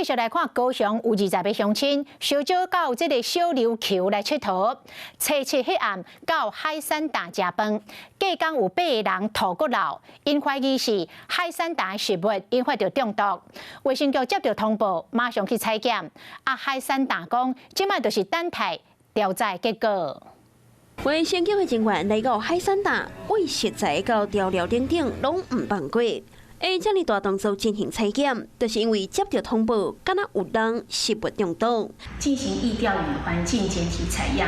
繼續來看高雄有20個鄉親，相招到這个小琉球來𨑨迌。初七彼暗到海產檔食飯，隔工有八個人吐閣漏，𪜶懷疑是海產檔食物引發著中毒。衛生局接著通報，馬上去採檢。啊，海產檔講，這擺就是等待調查結果。衛生局的人員來到海產檔，為食材到調料等等攏毋放過。會遮爾大動作進行採檢，就是因為接著通報，敢若有人食物中毒。進行疫調與環境檢體採樣，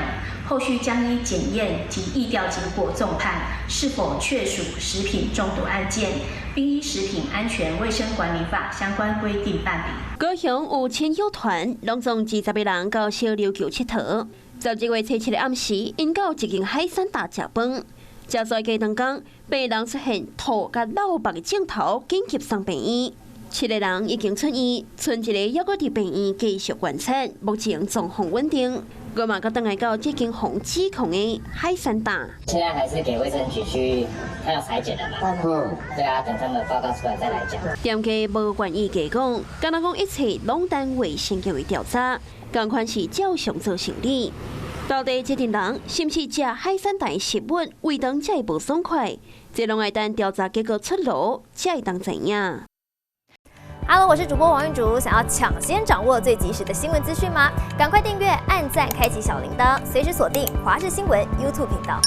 後續將依檢驗及疫調結果綜判是否確屬食品中毒案件，並依食品安全衛生管理法相關規定辦理。高雄有親友團，攏總20個人到小琉球𨑨迌。11月初七的暗時，𪜶到一間海產檔食飯，食煞過兩工，八人出現吐佮漏目的症頭，緊急送病院。七個人已經出院，賰一个猶閣佇病院繼續觀察，目前狀況穩定。我嘛閣轉來到這間予指控的海產檔。現在還是給衛生局去，他要採檢的嘛。嗯，對啊，等他們報告出來再來講。店家無願意解講，敢若講一切攏等衛生局的調查，仝款是照常做生理。到底這陣人是毋是食海產檔食物，胃腸才會無爽快？這攏愛等調查結果出爐，才會當知影。 Hello，我是主播王玉竹，想要搶先掌握最及時的新聞資訊嗎？趕快訂閱、按讚、開啟小鈴鐺，隨時鎖定華視新聞 YouTube 頻道。